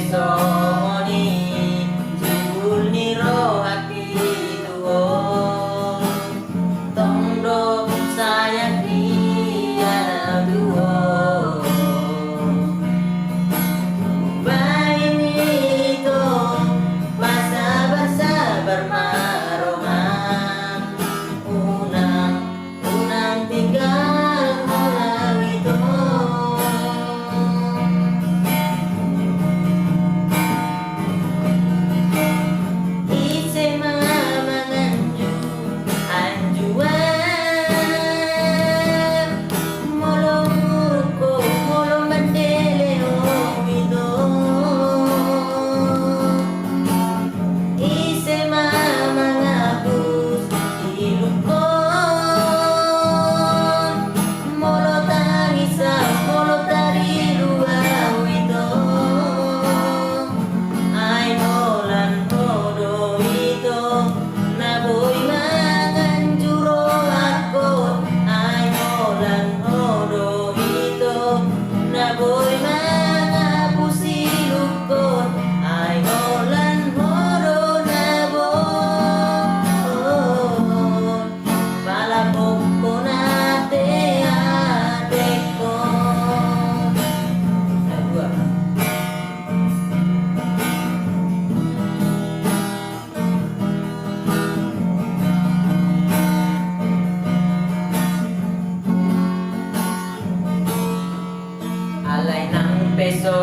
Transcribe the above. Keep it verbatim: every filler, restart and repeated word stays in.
Songon i jugul ni rohangki tu ho, tong do sayangki anak tu ho. Baen i tong, marsabar-sabar ma roham, unang, unang tinggalhon au ito. Ise ma manganju anjuan, molo muruk ho, molo mandele ho ito. Ise ma mangapus ilungkon, molo tangis au, molo tarilu au ito. Ai holan ho do ito na boi manganju rohangkon, ai holan ho do ito na boi mangapus ilungkon, ai holan ho do na boi palambok hon ateatengkon. Alai nang pe so